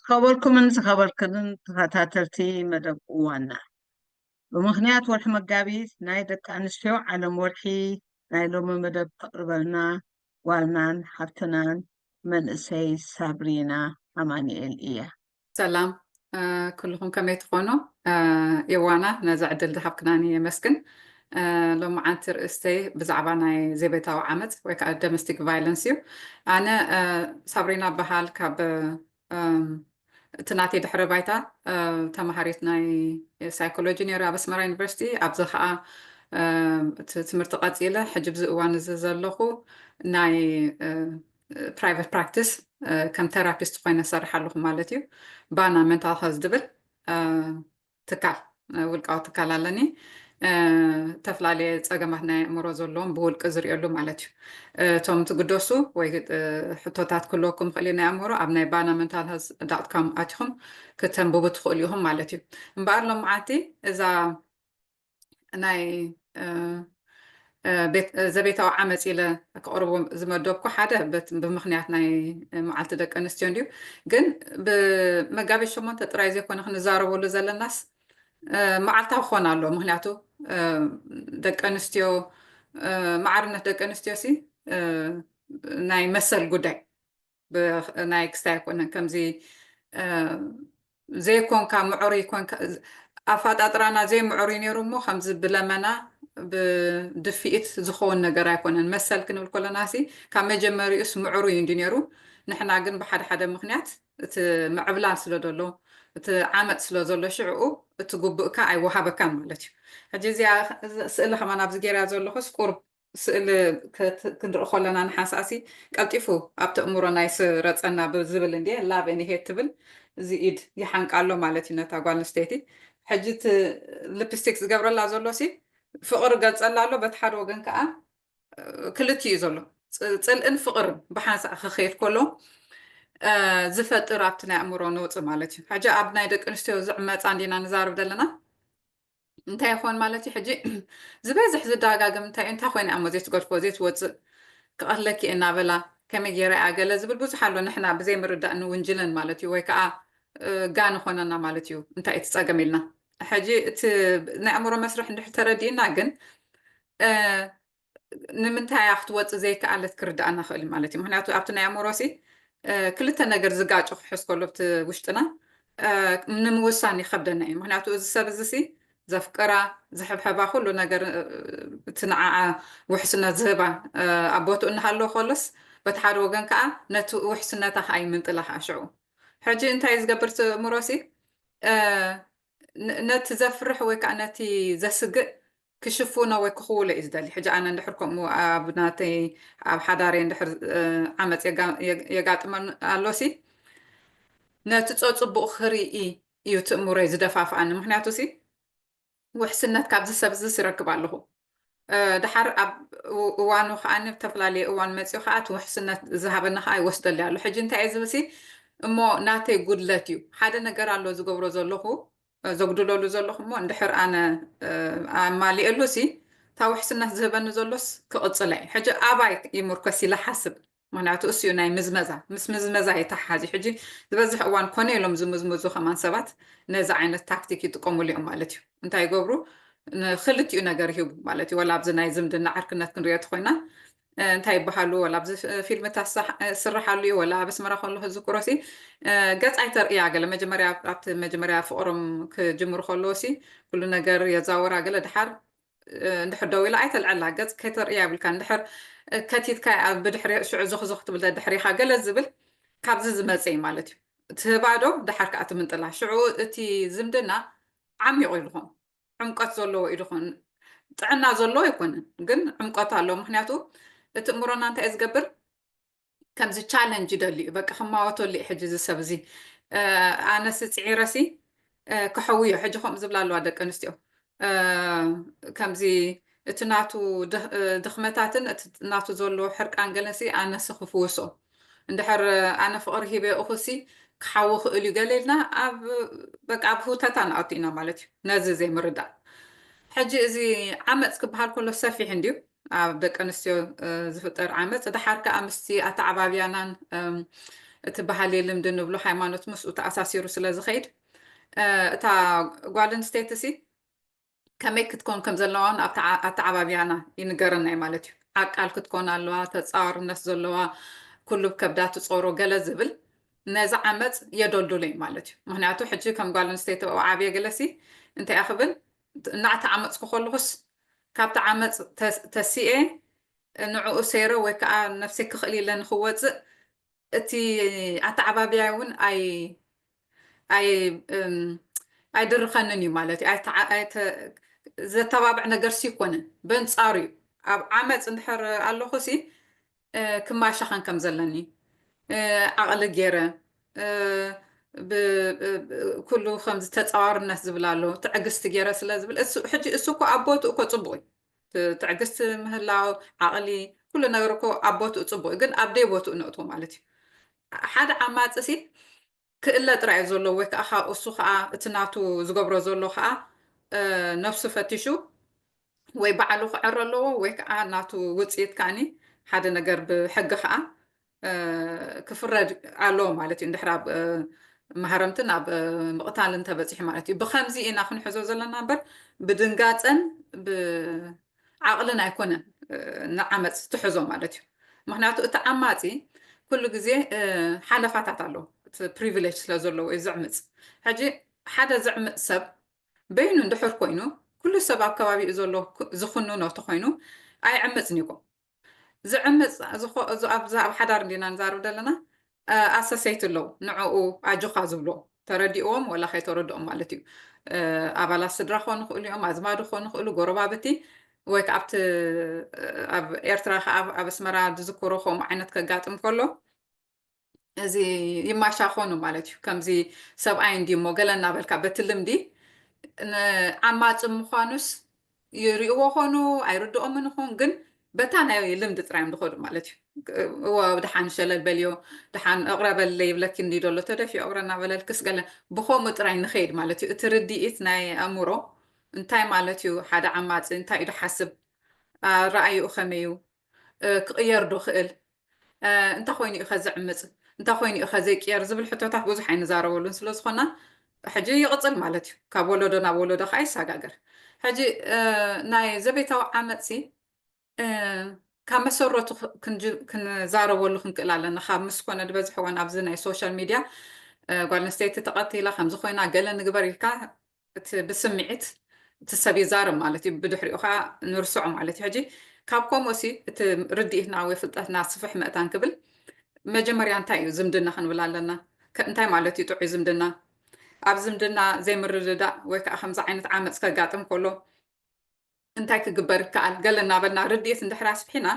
ዝኸበርኩምን ዝኸበርክንን ተኸታተልቲ መደብ እዋና፣ ብምኽንያት ወርሒ መጋቢት ናይ ደቂ ኣንስትዮ ዓለም ወርሒ፣ ናይ ሎሚ መደብ ተቕርበልና ጓልናን ሓፍትናን መንእሰይ ሳብሪና ኣማኑኤል እያ። ሰላም ኩልኹም፣ ከመይ ትኾኑ? የዋና፣ ነዚ ዕድል ዝሃብክናኒ የመስግን። ሎማዓንቲ ርእስተይ ብዛዕባ ናይ ዘይቤታዊ ዓመፅ ወይ ከዓ ዶሜስቲክ ቫይለንስ እዩ። ኣነ ሳብሪና በሃል፣ ካብ እቲ ናተይ ድሕረ ባይታ ተምሃሪት ናይ ሳይኮሎጂ ነይሩ ኣብ ኣስመራ ዩኒቨርሲቲ። ኣብዚ ከዓ እቲ ትምህርቲ ቀፂለ፣ ሕጂ ብዚ እዋን እዚ ዘለኹ ናይ ፕራይቨት ፕራክቲስ ከም ቴራፒስት ኮይነ ሰርሕ ኣለኹ ማለት እዩ። ባና ሜንታል ሄልዝ ዝብል ትካል፣ ውልቃዊ ትካል ኣለኒ። ተፈላለየ ፀገማት ናይ ኣእምሮ ዘለዎም ብውልቂ ዝርእየሉ ማለት እዩ። እቶም ትግደሱ ወይ ሕቶታት ክህልወኩም ይኽእል እዩ ናይ ኣእምሮ፣ ኣብ ናይ ባና ሜንታል ሄልዝ ዳት ኮም ኣቲኹም ክተንብቡ ትኽእሉ ኢኹም ማለት እዩ። እምበኣር ሎምዓንቲ እዛ ናይ ዘቤታዊ ዓመፅ ኢለ ክቕርቦ ዝመደብኩ ሓደ ብምኽንያት ናይ መዓልቲ ደቂ ኣንስትዮ እንድዩ። ግን ብመጋቢት ሸሞንተ ጥራይ ዘይኮነ ክንዛረበሉ ዘለናስ መዓልታዊ ክኾን ኣሎ። ምኽንያቱ ደቂ ኣንስትዮ፣ ማዕርነት ደቂ ኣንስትዮ ሲ ናይ መሰል ጉዳይ ናይ ክስታይ ኣይኮነን። ከምዚ ዘይኮንካ ምዕሩይ ኮንካ፣ ኣፈጣጥራና ዘይምዕሩይ ነይሩ እሞ ከምዚ ብለመና ብድፍኢት ዝኸውን ነገር ኣይኮነን። መሰል ክንብል ከለና ሲ ካብ መጀመሪኡስ ምዕሩይ እንዲ ነይሩ። ንሕና ግን ብሓደ ሓደ ምኽንያት እቲ ምዕብላል ስለ ዘሎ፣ እቲ ዓመፅ ስለ ዘሎ ሽዕኡ እቲ ግቡእካ ኣይወሃበካን ማለት እዩ። ሕጂ እዚኣ ስእሊ ከማን ኣብዚ ገይራ ዘለኹስ ቁርብ ስእሊ ክንርኢ ከለና ንሓንሳእሲ ቀልጢፉ ኣብቲ እምሮ ናይ ስረፀና ብዝብል እንዲ ላቭ ን ሄት ትብል እዚ ኢድ ይሓንቃ ኣሎ ማለት እዩ ነታ ጓል ኣንስተይቲ። ሕጂ እቲ ሊፕስቲክ ዝገብረላ ዘሎ ሲ ፍቕሪ ገልፀላ ኣሎ፣ በቲ ሓደ ወገን ከዓ ክልቲኡ እዩ ዘሎ። ፅልእን ፍቕርን ብሓንሳእ ክኸይድ ከሎ ዝፈጥር ኣብቲ ናይ ኣእምሮ ነውፂ ማለት እዩ። ሕጂ ኣብ ናይ ደቂ ኣንስትዮ ዝዕመፃ እንዲና ንዛረብ ዘለና። እንታይ ይኾን ማለት እዩ? ሕጂ ዝበዝሕ ዝደጋገም እንታይ እዩ? እንታይ ኮይነ እሞ ዘይትገድፎ ዘይትወፅእ፣ ክቐትለኪ እናበላ ከመይ ገይረ እያ ገለ ዝብል ብዙሕ ኣሎ። ንሕና ብዘይምርዳእ ንውንጅለን ማለት እዩ፣ ወይ ከዓ ጋን ኾነና ማለት እዩ። እንታይ እቲ ፀገም ኢልና ሕጂ እቲ ናይ ኣእምሮ መስርሕ እንድሕር ተረዲእና ግን ንምንታይ እያ ክትወፅእ ዘይከኣለት ክርዳእና ክእል ማለት እዩ። ምክንያቱ ኣብቲ ናይ ኣእምሮ ሲ ክልተ ነገር ዝጋጩ ክሕዝ ከሎ ኣብቲ ውሽጥና ንምውሳን ይከብደና እዩ። ምክንያቱ እዚ ሰብ እዚ ሲ ዘፍቅራ ዝሕብሐባ ኩሉ ነገር እቲ ንዓዓ ውሕስነት ዝህባ ኣብ ቦትኡ እናሃለወ ከሎስ በቲ ሓደ ወገን ከዓ ነቲ ውሕስነታ ከዓ ይምንጥላ ከዓ ሽዑ። ሕጂ እንታይ እዩ ዝገብር እቲ ኣእምሮ ሲ ነቲ ዘፍርሕ ወይ ከዓ ነቲ ዘስግእ ክሽፍኖ ወይ ክኽውሎ እዩ ዝደሊ። ሕጂ ኣነ እንድሕር ከምኡ ኣብ ናተይ ኣብ ሓዳረይ እንድሕር ዓመፅ የጋጥመን ኣሎሲ ነቲ ፀፅቡቕ ክርኢ እዩ ትእምሮይ ዝደፋፍኣኒ። ምክንያቱ ሲ ውሕስነት ካብዚ ሰብ እዚ ይረክብ ኣለኹ። ድሓር ኣብ እዋኑ ከዓ ብተፈላለየ እዋን መፂኡ ከዓ እቲ ውሕስነት ዝሃበኒ ከዓ ይወስደሉ ኣሎ። ሕጂ እንታይ እየ ዝብል ሲ እሞ ናተይ ጉድለት እዩ። ሓደ ነገር ኣሎ ዝገብሮ ዘለኹ ዘጉድለሉ ዘለኹ እሞ እንድሕር ኣነ ኣማሊኤሉ ሲ እታ ውሕስነት ዝህበኒ ዘሎስ ክቕፅለ እዩ። ሕጂ ኣባይ ይምርኮስ ኢለ ሓስብ። ምክንያቱ እሱ እዩ ናይ ምዝመዛ፣ ምስ ምዝመዛ ይተሓሓዝ እዩ። ሕጂ ዝበዝሕ እዋን ኮነ ኢሎም ዝምዝምዙ ከማን ሰባት ነዚ ዓይነት ታክቲክ ይጥቀሙሉ እዮም ማለት እዩ። እንታይ ይገብሩ? ንክልቲኡ ነገር ይህቡ ማለት እዩ። ወላ ኣብዚ ናይ ዝምድና ዓርክነት ክንሪኦ ተኮይና እንታይ ይበሃሉ፣ ወላ ኣብዚ ፊልምታት ስርሓሉ እዩ፣ ወላ ኣብ ኣስመራ ከለኹ ዝዝክሮ ሲ ገፅ ኣይተርእያ ገለ መጀመርያ ኣብቲ መጀመርያ ፍቅሮም ክጅምሩ ከለዎ ሲ ኩሉ ነገር የዛወራ ገለ ድሓር እንድሕር ደው ኢላ ኣይተልዕላ ገፅ ከይተርእያ ይብልካ። እንድሕር ከቲትካ ብድሕሪ ሽዑ ዝኽዝኽ ትብል ድሕሪኻ ገለ ዝብል ካብዚ ዝመፀ እዩ ማለት እዩ። ትህባዶ ድሓር ከዓ ትምንጥላ ሽዑ እቲ ዝምድና ዓሚቑ ይልኾን ዕምቀት ዘለዎ እዩ ዝኾን ጥዕና ዘለዎ ኣይኮነን፣ ግን ዕምቀት ኣለዎ። ምክንያቱ እቲ እምሮና እንታይ እዩ ዝገብር? ከምዚ ቻለንጅ ይደሊ እዩ። በቃ ክማወተሉ እዩ ሕጂ እዚ ሰብ እዚ ኣነሲ ፅዒረሲ ክሐውዮ። ሕጂ ከምኡ ዝብላ ኣለዋ ደቂ ኣንስትዮ። ከምዚ እቲ ናቱ ድኽመታትን እቲ ናቱ ዘሎ ሕርቃን ገለሲ ኣነሲ ክፍውሶ እንድሕር ኣነ ፍቕሪ ሂበ እኹሲ ክሓዊ ክእል እዩ ገለ ኢልና ኣብ በቃ ኣብ ህውተታ ንኣቱ ኢና ማለት እዩ። ነዚ ዘይምርዳእ ሕጂ እዚ ዓመፅ ክበሃል ከሎ ሰፊሕ እንድዩ ኣብ ደቂ ኣንስትዮ ዝፍጠር ዓመፅ። ድሓር ከዓ ምስቲ ኣተዓባብያናን እቲ ባህሊ ልምዲ ንብሎ ሃይማኖት ምስኡ ተኣሳሲሩ ስለ ዝኸይድ፣ እ፣ እታ ጓል ኣንስተይቲ ሲ ከመይ ክትከውን ከም ዘለዋን ኣብታ ዓ-፣ ኣተዓባብያና ይንገረና እዩ ማለት እዩ። ዓቃል ክትከውን ኣለዋ፣ ተጻዋርነት ዘለዋ፣ ኩሉ ከብዳ ትጾሮ ገለ ዝብል ነዚ ዓመጽ የደልድሎ እዩ ማለት እዩ። ምኽንያቱ ሕጂ ከም ጓል ኣንስተይቲ ኣብኡ ዓብየ ገለሲ እንታይ እያ ክብል፣ እናተዓመጽኩ ከለኹስ ካብቲ ዓመጽ ተስ-፣ ተሲኤ ንዕኡ ሰይረ ወይ ከዓ ነፍሰይ ክኽእል ኢለ ንኽወጽእ እቲ ኣተዓባብያ እውን ኣይ-፣ ኣይ-፣ እም፣ ኣይድርኸንን እዩ ማለት እዩ። ኣይተዓ-፣ ኣይተ-፣ ዘተባብዕ ነገር ሲ ይኮነን። በንጻሩ እዩ። ኣብ ዓመጽ እንድሕር ኣለኹ ሲ፣ እ፣ ክማሻኸን ከም ዘለኒ፣ እ፣ ዓቕሊ ገይረ፣ እ፣ ብ-፣ ብ-፣ ኩሉ ከምዚ ተጻዋርነት ዝብል ኣሎ፣ ትዕግስቲ ገይረ ስለ ዝብል፣ እሱ፣ ሕጂ እሱ እኮ ኣብ ቦትኡ እኮ ጽቡቕ እዩ። ት-፣ ትዕግስቲ ምህላው፣ ዓቕሊ፣ ኩሉ ነገር እኮ ኣብ ቦትኡ ጽቡቕ እዩ። ግን ኣብ ደይ ቦትኡ ነእትዎ ማለት እዩ። ሓደ ዓማጺ ሲ ክእለ ጥራይ እዩ ዘለዎ፣ ወይ ከዓ ካብ እሱ ከዓ እቲ ናቱ ዝገብሮ ዘሎ ከዓ፣ እ፣ ነፍሱ ፈቲሹ ወይ ባዕሉ ክዕረ ኣለዎ፣ ወይ ከዓ ናቱ ውፅኢት ከዓኒ ሓደ ነገር ብሕጊ ከዓ፣ እ፣ ክፍረድ ኣለዎ ማለት እዩ። እንድሕር ኣብ፣ እ፣ ማህረምትን ኣብ፣ እ፣ ምቕታልን ተበፂሑ ማለት እዩ። ብኸምዚ ኢና ክንሕዞ ዘለና እምበር ብድንጋፀን ብዓቕልን ኣይኮነን፣ እ፣ ንዓመፅ ትሕዞ ማለት እዩ። ምኽንያቱ እቲ ዓማፂ ኩሉ ግዜ፣ እ፣ ሓለፋታት ኣለዎ። እቲ ፕሪቪሌጅ ስለ ዘለዎ እዩ ዝዕምፅ። ሕጂ ሓደ ዝዕምፅ ሰብ በይኑ እንድሕር ኮይኑ፣ ኩሉ ሰብ ኣብ ከባቢኡ ዘሎ ኩ-፣ ዝኹንኖ ተኾይኑ ኣይዕምፅን እዩ። ዝዕምፅ ዝኾ-፣ እዚ ኣብዚ ኣብ ሓዳር እንዲና ንዛረብ ዘለና፣ እ፣ ኣሰሰይቲ ኣለዉ፣ ንዕኡ ኣጆኻ ዝብሎ፣ ተረዲእዎም ወላ ከይተረድኦም ማለት እዩ። እ፣ ኣባላት ስድራ ክኾኑ ይኽእሉ እዮም፣ ኣዝማዱ ክኾኑ ይኽእሉ፣ ጎረባብቲ፣ ወይ ከዓ ኣብቲ፣ እ፣ ኣብ ኤርትራ ከዓ ኣብ፣ ኣብ ኣስመራ ዝዝክሮ ከምኡ ዓይነት ከጋጥም ከሎ፣ እዚ ይማሻኾኑ ማለት እዩ። ከምዚ ሰብኣይ እንዲ እሞ ገለ እናበልካ በቲ ልምዲ ንዓማጺ ምዃኑስ ይርእይዎ ኾኑ ኣይርድኦምን ይኹን፣ ግን በታ ናይ ልምዲ ጥራይ እዮም ዝኸዱ ማለት እዩ። እወ፣ ደሓን ሸለል በልዮ፣ ደሓን እቕረበለይ ይብለኪ እንዲ ዘሎ ተደፊኡ እቕረ እናበለልክስ ገለ ብኸምኡ ጥራይ ንኸይድ ማለት እዩ። እቲ ርድኢት ናይ ኣእምሮ እንታይ ማለት እዩ? ሓደ ዓማጺ እንታይ እዩ ዝሓስብ? ኣረኣይኡ ከመይ እዩ? እ፣ ክቕየር ዶ ክእል? እ፣ እንታይ ኮይኑ እዩ ከ ዝዕምጽ? እንታይ ኮይኑ እዩ ከ ዘይቅየር? ዝብል ሕቶታት ብዙሕ ኣይንዛረበሉን ስለ ዝኾና፣ ሕጂ ይቕጽል ማለት እዩ። ካብ ወለዶ ናብ ወለዶ ከኣ ይሰጋገር። ሕጂ፣ እ፣ ናይ ዘቤታዊ ዓመጽሲ፣ እ፣ ካብ መሰረቱ ክ-፣ ክንጅ-፣ ክንዛረበሉ ክንክእል ኣለና። ካብ ምስ ኮነ ዝበዝሕ እዋን ኣብዚ ናይ ሶሻል ሚድያ፣ እ፣ ጓል ኣንስተይቲ ተቐቲላ፣ ከምዚ ኮይና፣ ገለ ንግበር ኢልካ እቲ ብስምዒት እቲ ሰብ ይዛረብ ማለት እዩ። ብድሕሪኡ ከዓ ንርስዖ ማለት እዩ። ሕጂ ካብ ከምኡ ሲ እቲ ርድኢትና ወይ ፍልጠትና ስፍሕ ምእታን ክብል መጀመርያ እንታይ እዩ ዝምድና ክንብል ኣለና። ከ-፣ እንታይ ማለት እዩ ጥዑይ ዝምድና? ኣብ ዝምድና ዘይምርድዳእ ወይ ከዓ ከምዚ ዓይነት ዓመፅ ከጋጥም ከሎ እንታይ ክግበር ይከኣል? ገለ እናበልና ርድኢት እንድሕር ኣስፊሕና፣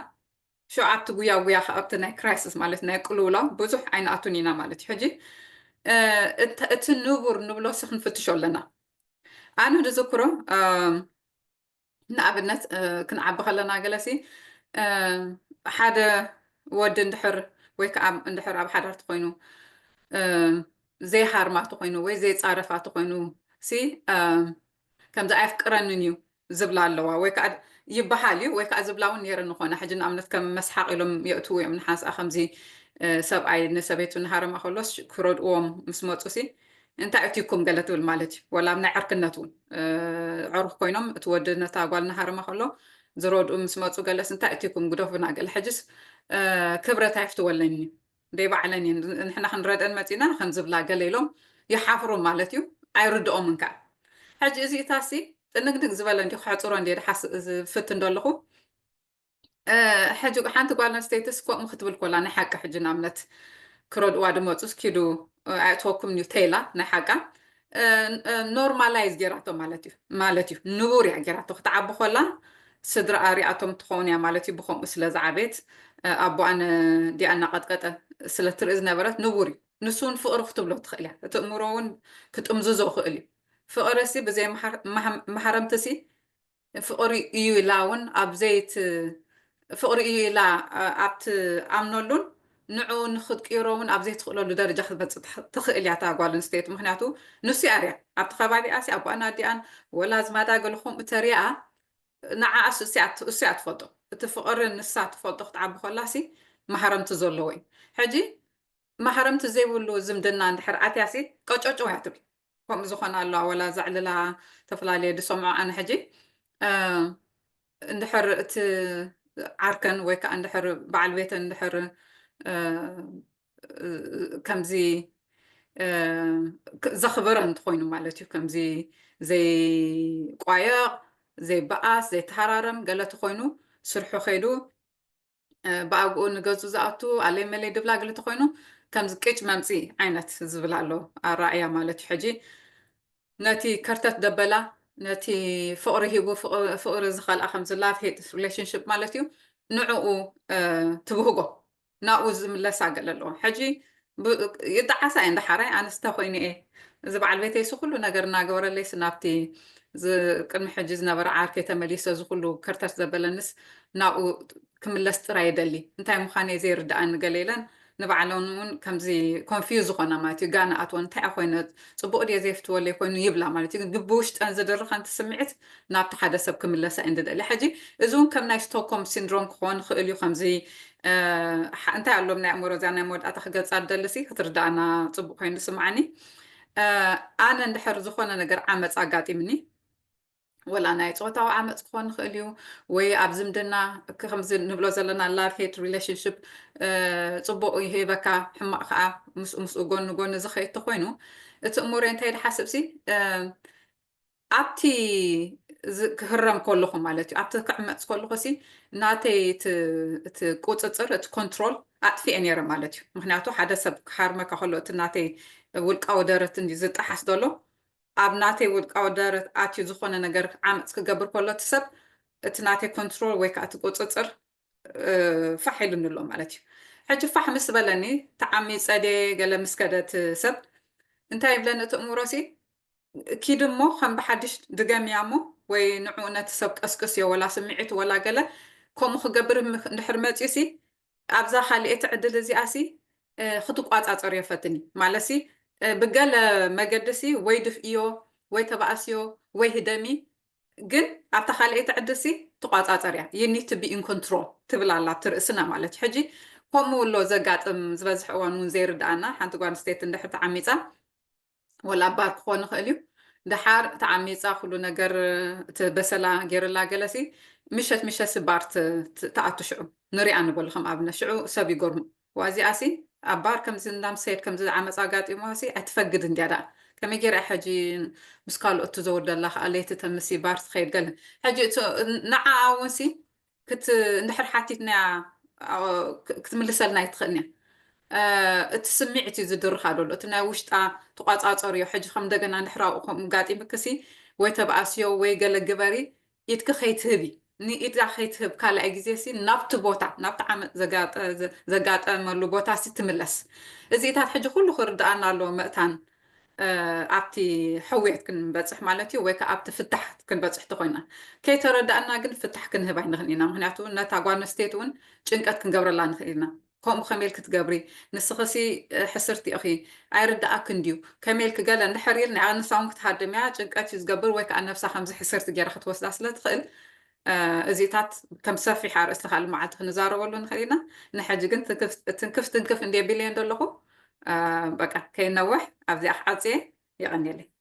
ሽዑ ኣብቲ ጉያ ጉያ ከዓ ኣብቲ ናይ ክራይሲስ ማለት ናይ ቅልውላው ብዙሕ ኣይንኣቱን ኢና ማለት እዩ። ሕጂ፣ እ፣ እተ-፣ እቲ ንቡር ንብሎ ሲ ክንፍትሾ ኣለና። ኣነ ዝዝክሮ፣ እ፣ ንኣብነት፣ እ፣ ክንዓቢ ከለና ገለሲ፣ እ፣ ሓደ ወዲ እንድሕር ወይ ከዓ እንድሕር ኣብ ሓዳር ተኾይኑ፣ እ፣ ዘይሃርማ ተኾይኑ ወይ ዘይጻረፋ ተኾይኑ ሲ፣ እ፣ ከምዚ ኣየፍቅረንን እዩ ዝብላ ኣለዋ፣ ወይ ከዓ ይበሃል እዩ፣ ወይ ከዓ ዝብላ እውን ነይረን ዝኾና። ሕጂ ንኣብነት ከም መስሓቕ ኢሎም የእትዉ እዮም። ንሓንስኣ ከምዚ፣ እ፣ ሰብኣይ ንሰበይቱ እናሃረማ ከሎስ ክረድእዎም ምስ መፁ ሲ፣ እንታይ እትይኩም ገለ ትብል ማለት እዩ። ወላ ኣብ ናይ ዕርክነት እውን፣ እ፣ ዕሩኽ ኮይኖም እቲ ወዲ ነታ ጓል እናሃረማ ከሎ ዝረድኡ ምስ መፁ ገለስ እንታይ እትይኩም ግደፉና ገለ። ሕጅስ፣ እ፣ ክብረት ኣይፍትወለኒ፣ ደይ ባዕለን እየን። ንሕና ክንረድአን መፂና ከም ዝብላ ገለ ኢሎም ይሓፍሩ ማለት እዩ። ኣይርድኦምን ከዓ። ሕጂ እዚ እታሲ ጥንግንግ ዝበለ እንዲ ክሕፅሮ እንዲ ድሓስ ዝፍትን ዘለኹ። እ፣ ሕጂ ሓንቲ ጓል ኣንስተይትስ ከምኡ ክትብል ኮላ ናይ ሓቂ ሕጂ ንኣብነት ክረድእዋ ድመፁስ ኪዱ፣ እ፣ ኣየእትወኩም እዩ ተይላ ናይ ሓቃ፣ እ፣ እ፣ ኖርማላይዝ ጌራቶ ማለት እዩ፣ ማለት እዩ። ንቡር እያ ጌራቶ። ክትዓቢ ኮላ ስድራኣ ሪኣቶም ትኸውን እያ ማለት እዩ። ብኸምኡ ስለ ዝዓበየት፣ እ፣ ኣቦኣ ን-፣ ዲኣ እናቐጥቀጠ ስለ ትርኢ ዝነበረት ንቡር እዩ። ንሱ እውን ፍቕሪ ክትብሎ ትኽእል እያ። እቲ እምሮ እውን ክጥምዝዞ ይኽእል እዩ። ፍቕሪ ሲ ብዘይ መሃር-፣ መሃ-፣ መሃረምቲ ሲ ፍቕሪ እዩ ኢላ እውን ኣብ ዘይት-፣ ፍቕሪ እዩ ኢላ፣ እ፣ ኣብ ትኣምነሉን ንዕኡ ንኽትቅይሮ እውን ኣብ ዘይትኽእለሉ ደረጃ ክትመጽእ ትኽ-፣ ትኽእል እያ እታ ጓል ኣንስተይቲ። ምኽንያቱ ንሱ እያ ርያ። ኣብቲ ከባቢኣ ሲ ኣቦኣን ኣዲኣን ወላ ኣዝማዳ ገለ ከምኡ ተሪኣ፣ ንዓኣ እሱ እያ ት-፣ እሱ እያ ትፈልጦ። እቲ ፍቕሪ ንሳ ትፈልጦ ክትዓቢ ከላ ሲ መሃረምቲ ዘለዎ እዩ። ሕጂ ማህረምቲ ዘይብሉ ዝምድና እንድሕር ኣትያሲ ቀጨጭ እያ ትብል። ከምኡ ዝኾነ ኣለዋ፣ ወላ ዘዕልላ ተፈላለየ ዝሰምዖ ኣነ ሕጂ። እ፣ እንድሕር እቲ ዓርከን ወይ ከዓ እንድሕር በዓል ቤተን እንድሕር፣ እ፣ ከምዚ፣ እ፣ ክ-፣ ዘኽብረን እንተኾይኑ ማለት እዩ። ከምዚ ዘይቋየቕ፣ ዘይበኣስ፣ ዘይተሃራረም ገለ ተኾይኑ ስርሑ ከይዱ፣ እ፣ ብኣግኡ ንገዙ ዝኣቱ ኣለይ መለይ ድብላ ገለ ተኾይኑ ከምዚ ቅጭ መምፂ ዓይነት ዝብል ኣሎ ኣራእያ ማለት እዩ። ሕጂ ነቲ ከርተት ደበላ፣ ነቲ ፍቕሪ ሂቡ ፍቕ-፣ ፍቕሪ ዝኸልኣ ከምዚ love hate relationship ማለት እዩ። ንዕኡ፣ እ፣ ትብህጎ፣ ናብኡ ዝምለሳ ገለ ኣለዎ። ሕጂ ብ-፣ ይጠዓሳ እየን ደሓራይ፣ ኣነስ እንተ ኮይኑ እየ፣ እዚ በዓል ቤተይሲ ኩሉ ነገር እናገበረለይስ ናብቲ ዝ-፣ ቅድሚ ሕጂ ዝነበረ ዓርከይ ተመሊሰ፣ እዚ ኩሉ ከርተት ዘበለንስ ናብኡ ክምለስ ጥራይ ይደሊ። እንታይ ምዃነይ ዘይርድኣኒ ገለ ኢለን ንባዕለን እውን ከምዚ ኮንፊውዝ ዝኾና ማለት እዩ። ጋና ኣትወን እንታይ ኮይነ፣ ፅቡቕ ድየ ዘይፍትወለይ ኮይኑ ይብላ ማለት እዩ። ግን ብውሽጠን ዝድርኸን እቲ ስምዒት ናብቲ ሓደ ሰብ ክምለሳ እየን ዝደሊ። ሕጂ እዚ እውን ከም ናይ ስቶክሆልም ሲንድሮም ክኾን ይኽእል እዩ። ከምዚ፣ እ፣ ሓ-፣ እንታይ ኣሎም ናይ ኣእምሮ እዛ ናይ መወዳእታ ክገልፃ ዝደሊ ሲ ክትርድኣና ፅቡቕ ኮይኑ ስምዓኒ። እ፣ ኣነ እንድሕር ዝኾነ ነገር ዓመፅ ኣጋጢምኒ፣ ወላ ናይ ጾታዊ ዓመፅ ክኾን ይኽእል እዩ፣ ወይ ኣብ ዝምድና ክ-፣ ከምዚ ንብሎ ዘለና love hate relationship፣ እ፣ ፅቡቕ ይህበካ፣ ሕማቕ ከዓ ምስኡ፣ ምስኡ ጎኒ ጎኒ ዝኸይድ ተኾይኑ፣ እቲ እምሮይ እንታይ ድሓስብ ሲ፣ እ፣ ኣብቲ ዝ-፣ ክህረም ከለኹ ማለት እዩ፣ ኣብቲ ክዕመፅ ከለኹ ሲ ናተይ እቲ፣ እቲ ቁፅፅር፣ እቲ ኮንትሮል ኣጥፊኤ ነይረ ማለት እዩ። ምኽንያቱ ሓደ ሰብ ክሃርመካ ከሎ እቲ ናተይ ውልቃዊ ደረት እንዲ ዝጠሓስ ዘሎ፣ ኣብ ናተይ ውልቃዊ ደረት ኣትዩ ዝኾነ ነገር ዓመፅ ክገብር ከሎ እቲ ሰብ እቲ ናተይ ኮንትሮል ወይ ከዓ እቲ ቁፅፅር፣ እ፣ ፋሕ ኢሉኒ ኣሎ ማለት እዩ። ሕጂ ፋሕ ምስ በለኒ ተዓሚፀ ድየ ገለ ምስ ከደ እቲ ሰብ እንታይ ይብለኒ እቲ እምሮሲ፣ ኪድ እሞ ከም ብሓድሽ ድገምያ እሞ ወይ ንዕኡ ነቲ ሰብ ቀስቅስዮ፣ ወላ ስምዒቱ ወላ ገለ ከምኡ ክገብር ምኽ-፣ እንድሕር መፅዩ ሲ ኣብዛ ካልኣይቲ ዕድል እዚኣ ሲ፣ እ፣ ክትቋፃፀርዮ ፈትኒ። ማለት ሲ፣ እ፣ ብገለ መገዲ ሲ ወይ ድፍእዮ ወይ ተባእስዮ ወይ ህደሚ፣ ግን ኣብታ ካልኣይቲ ዕድል ሲ ትቋፃፀርያ። You need to be in control ትብል ኣላ ኣብቲ ርእስና ማለት እዩ። ሕጂ ከምኡ ኣሎ ዘጋጥም፣ ዝበዝሕ እዋን እውን ዘይርድኣና። ሓንቲ ጓል ኣንስተይቲ እንድሕር ተዓሚፃ፣ ወላ ኣብ ባር ክኾን ይኽእል እዩ፣ ደሓር ተዓሚፃ ኩሉ ነገር እቲ በሰላ ገይርላ ገለሲ ምሸት ምሸት ሲ ባር ት-፣ ት-፣ ትኣቱ። ሽዑ ንሪኣ ንበሉ ከም ኣብነት፣ ሽዑ ሰብ ይገርሙ። ዋዚኣ ሲ ኣብ ባር ከምዚ እንዳምሰየት ከምዚ ዓመፃ ኣጋጢሞ ሲ ኣይትፈግድ እንድያ ደኣ። ከመይ ገይራ ሕጂ ምስ ካልኦት ትዘውር ደላ ከዓ ለይቲ ተምሲ ባር ትኸይድ ገለ። ሕጂ እቲ ንዓኣ እውን ሲ ክት-፣ እንድሕር ሓቲትናያ፣ ኣ፣ ክ-፣ ክትምልሰልና ኣይትኽእልን እያ። እ፣ እቲ ስምዒት እዩ ዝድርኻ ዘሎ፣ እቲ ናይ ውሽጣ ተቋፃፀርዮ። ሕጂ ከም እንደገና እንድሕር ኣብኡ ከምኡ ጋጢምክሲ ወይ ተባኣስዮ ወይ ገለ ግበሪ፣ ኢድኪ ከይትህቢ፣ ንኢዳ ከይትህብ ካልኣይ ግዜ ሲ ናብቲ ቦታ፣ ናብቲ ዓመፅ ዘጋጠ-፣ ዘ-፣ ዘጋጠመሉ ቦታ ሲ ትምለስ። እዚታት ሕጂ ኩሉ ክርድኣና ኣለዎ መእታን፣ እ፣ ኣብቲ ሕውየት ክንበፅሕ ማለት እዩ፣ ወይ ከዓ ኣብቲ ፍታሕ ክንበፅሕ ተኮይና። ከይተረዳእና ግን ፍታሕ ክንህብ ኣይንኽእል ኢና። ምክንያቱ ነታ ጓል ኣንስተይቲ እውን ጭንቀት ክንገብረላ ንኽእል ኢና። ከምኡ ከመይ ኢልኪ ትገብሪ? ንስኽሲ፣ እ፣ ሕስርቲ ኢኺ፣ ኣይርድኣክን ድዩ? ከመይ ኢልኪ ገለ እንድሕር ኢልና፣ ንሳ እውን ክትሃድም እያ፣ ጭንቀት እዩ ዝገብር፣ ወይ ከዓ ነብሳ ከምዚ ሕስርቲ ገይራ ክትወስዳ ስለ ትኽእል፣ እ፣ እዚታት ከም ሰፊሕ ኣርእስቲ ካልእ መዓልቲ ክንዛረበሉ ንኽእል ኢና። ንሕጂ ግን ትንክፍ፣ ትንክፍ፣ ትንክፍ እንድየ ቢለየን ዘለኹ። እ፣ በቃ ከይነውሕ ኣብዚኣ ክዓጽየ። የቐንየለይ።